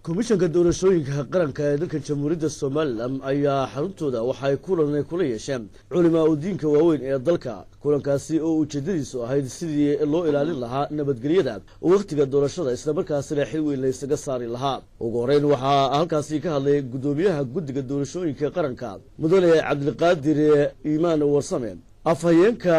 Komishanka doorashooyinka qaranka ee dalka Jamhuuriyadda Somaliland ayaa xaruntooda waxay kulan kula yeesheen culimaa udiinka waaweyn ee dalka. Kulankaasi oo ujeedadiisu ahayd sidii loo ilaalin lahaa nabadgelyada wakhtiga doorashada, islamarkaasina xil weyn la isaga saari lahaa. Ugu horeyn waxaa halkaasi ka hadlay guddoomiyaha guddiga doorashooyinka qaranka, mudane Cabdilqaadir Iimaan Warsame, afhayeenka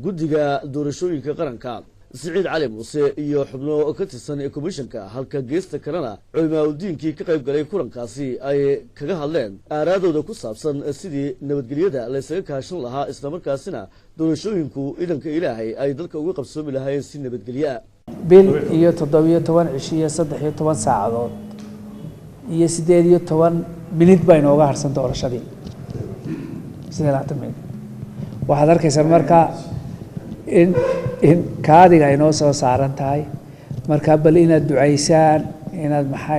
guddiga doorashooyinka qaranka, Siciid Cali Muuse, iyo xubno ka tirsan komishanka, halka geesta kalena culimaa udiinkii ka qayb galay kulankaasi ay kaga hadleen aaraadooda ku saabsan sidii nabadgelyada laysaga kaashan lahaa, islamarkaasina doorashooyinku idanka Ilaahay ay dalka uga qabsoomi lahaayeen si nabadgelye ah. Bil iyo 17 cisho iyo 13 saacadood iyo 18 minid baa inooga harsan doorashadii, 28 minid. Waxaad arkaysaa marka in kaadiga ay noo soo saaran tahay. Marka bal inaad ducaysaan, inaad maxaa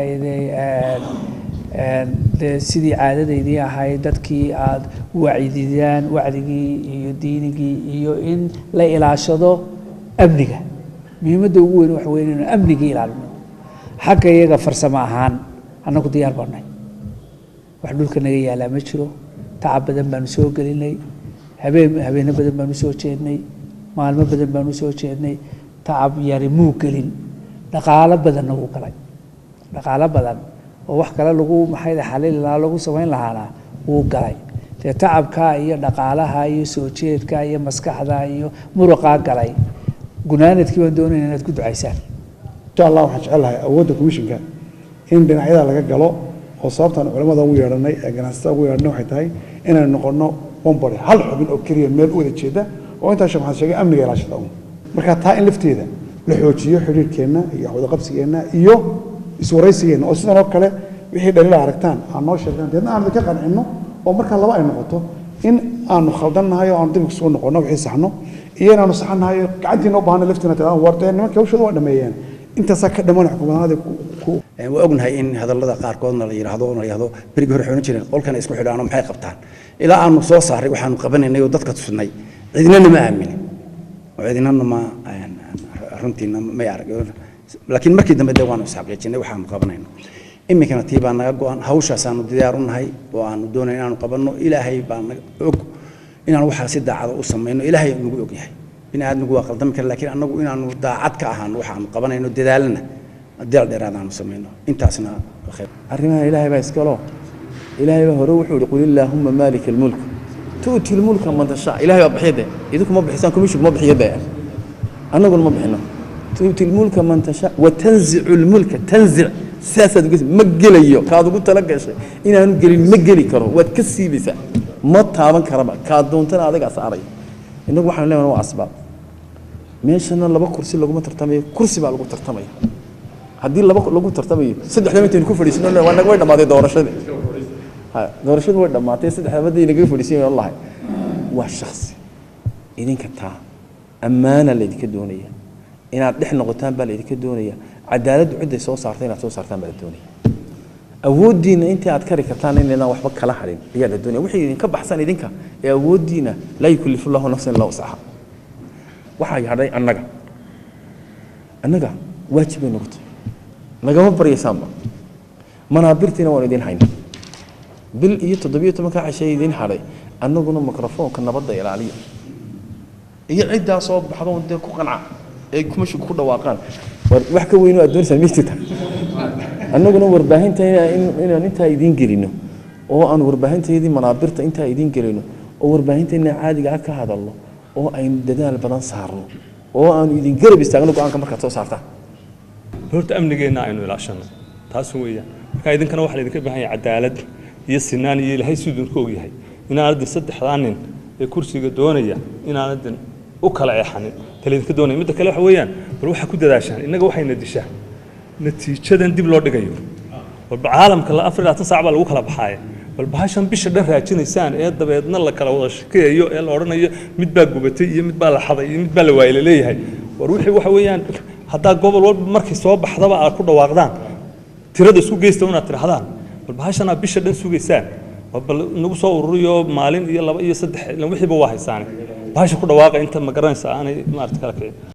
de sidii caadadaydii ahayd dadkii aada wacdidaan, wacdigii iyo diinigii, iyo in la ilaashado amniga. Muhiimadda ugu weyn waxa weyn inuu amnigii ilaalino. Xagga iyaga farsamo ahaan annagu diyaar baanay, wax dhulka naga yaalaa ma jiro. Tacab badan baanu soo gelinay, habeen habeeno badan baanu soo jeednay, maalmo badan baanu soo jeednay. Tacab yari muu gelin, dhaqaalo badanna wuu galay. Dhaqaalo badan oo wax kale lagu maxay xalili lahaa, lagu samayn lahaana wuu galay. Dee tacabka iyo dhaqaalaha iyo soo jeedka iyo maskaxda iyo muruqaa galay, gunaanadkii baan doonayna inaad ku ducaysaan. Insha Allah waxaan jecelahay awoodda commissionka in dhinacyada laga galo, oo sababtaan culimada ugu yeedhanay ee ganacsatada ugu yeedhanay waxay tahay inaynu noqono one body, hal xubin oo keliya, meel u wada jeeda, oo intaa Sheekh Maxamed sheegay amniga ilaashada un. Marka taa in lafteeda la xoojiyo, xidhiirkeenna iyo wadaqabsigeenna iyo iswaraysigeenna, oo sidan oo kale wixii dhaliila aragtaan aan noo sheegtaan, deedna aan ka qancinno, oo markaa laba ay noqoto: in aanu khaldannahay oo aanu dib isugu noqonno, wixii saxno, iyo inaanu saxannahay oo gacantiina u baahana laftiina tidhahdaan, war dee nimanka hawshooda waa dhameeyeen, intaasaa ka dhaman xukuumadnimada ku. Waa ognahay in hadallada qaarkoodna la yidhaahdo berigii hore xoonan jireen qolkana isku xidhaano maxay qabtaan. Ilaa aanu soo saaray waxaanu qabanaynay oo dadka tusnay, cidinana ma aaminin oo cidinana ma runtiina may arag. Laakiin markii dambe dee waanu isxaqiijinay waxaanu qabanayno. Iminkana tii baa naga go-an, hawshaasaanu diyaar u nahay oo aanu doonay inaanu qabanno. Ilaahay baa naga og inaan waxaa si daacada u samayno. Ilaahay nagu og yahay, bini aadmigu waa qaldami kara, laakiin annagu inaanu daacad ka ahaano waxaanu qabanayno, dadaalana dadaal dheeraad aanu samayno, intaasna khayr. Arrimaha Ilaahay baa iskalo. Ilaahay baa hore wuxuu yihi: "قل اللهم مالك الملك تؤتي الملك من تشاء." Ilahay baa bixiya de, idinku ma bixisaan, commission ma bixiyo de, annaguna ma bixino. "تؤتي الملك من تشاء وتنزع الملك." تنزع sidaasaad uga ma gelayo. Kaad ugu tala gashay inaanu gelin ma geli karo, waad ka siibaysaa, ma taaban karaba. Kaad doontana adigaa saaray. Innagu waxaanu leenahay waa asbaab. Meeshana laba kursi laguma tartamayo, kursi baa lagu tartamaya. Haddii laba lagu tartamayo, saddexdaba intaynu ku fadhiisano waa naga way dhammaatay doorashadii. Ha, doorashadu way dhammaatay, saddexdaba hadday nagaga fadhiisan lahay. Waa shakhsi idinka taa ammaana laydinka doonaya, inaad dhex noqotaan baa laydinka doonaya. Cadaaladdu cidday soo saartay inaad soo saartaan baa la doonaya. Awooddiina intii aad kari kartaan inaydaan waxba kala hadhin ayaa la doonaya. Wixii idinka baxsan idinka ee awooddiina, لا يكلف الله نفسا إلا وسعها. Waxaa hadhay annaga. Annaga waajib bay noqotay, nagama baryaysaanba. Manaabirtiina waanu idiin hayna bil iyo 17-ka cashay idiin hadhay. Annaguna mikrofoonka nabadda ilaaliya iyo ciddaa soo baxdo dee ku qanca ee kumashigu ku dhawaaqaan. War wax ka weyn oo aad doonaysaan ma jirta? Annaguna warbaahinta inaan intaa idiin gelino, oo aan warbaahintaydii manaabirta intaa idiin gelino, oo warbaahinteena caadiga ah ka hadalno, oo aynu dadaal badan saarno, oo aanu idin garab istaagno go-aanka markaad soo saartaan. Horta amnigeenna aynu ilaashano, taas weeyaan. Marka idinkana waxaa laydinka baahan yahay cadaalad iyo sinaan, iyo Ilaahay siduu idinku ogyahay inaanadin saddexdaa nin ee kursiga doonaya inaanadin u kala eexanin ta laydinka doonaya. Midda kale waxa weeyaan, bal waxaa ku dadaashaan, innaga waxayna dishaa natiijadan dib loo dhigayo. Walba caalamka la 24 saac baa lagu kala baxaaya. Bal bahashan bisha dhan raajinaysaan ee dabeedna la kala wada shakeeyo ee la odhanayo mid baa gubatay iyo mid baa la xaday iyo mid baa la waayay la leeyahay. War wixii waxa weeyaan, haddaa gobol walba markay soo baxdaba aad ku dhawaaqdaan tirada isku geysta inaad tidhahdaan, bal bahashan aad bisha dhan sugaysaan waa bal nagu soo ururiyo maalin iyo laba iyo saddex, ilan wixiiba waa haysaane, bahasha ku dhawaaqa inta ma garanaysa aanay maarata kala kicin.